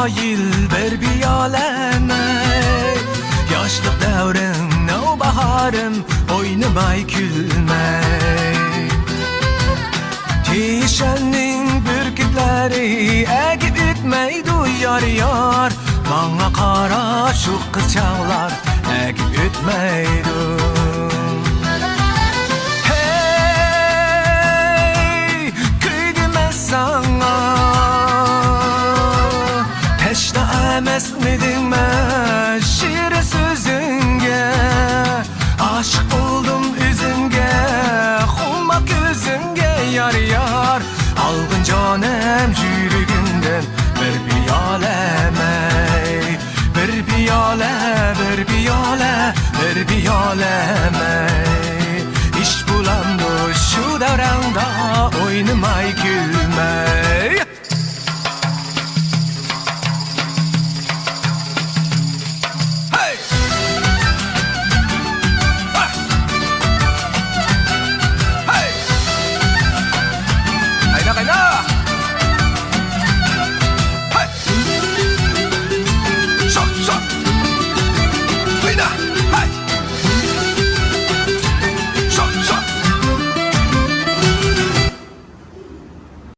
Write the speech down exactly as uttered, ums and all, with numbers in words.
يىل بىر پىيالە مەي، ياشلىق دەۋرىم، نوباھارىم، ئوينىماي، كۈلمەي. تىشەننىڭ بۈركۈتلىرى ئەگىپ ئۆتمەيدۇ، يار، يار. ماڭا قاراپ شۇ قىز چاغلار ئەگىپ ئۆتمەيدۇ. ھەي، كۆيدىمەن ساڭا، تەشنا ئەمەسمىدىڭ مەن شېرىن سۆزۈڭگە؟ ئاشىق بولدۇم ئۆزۈڭگە، خۇمار كۆزۈڭگە، يار، يار. ئالغىن جانىم يۈرىكىمدىن بىر پىيالە مەي، بىر پىيالە، بىر پىيالە، بىر پىيالە مەي. ئىش بولامدۇ شۇ دەۋرەڭدە ئوينىماي،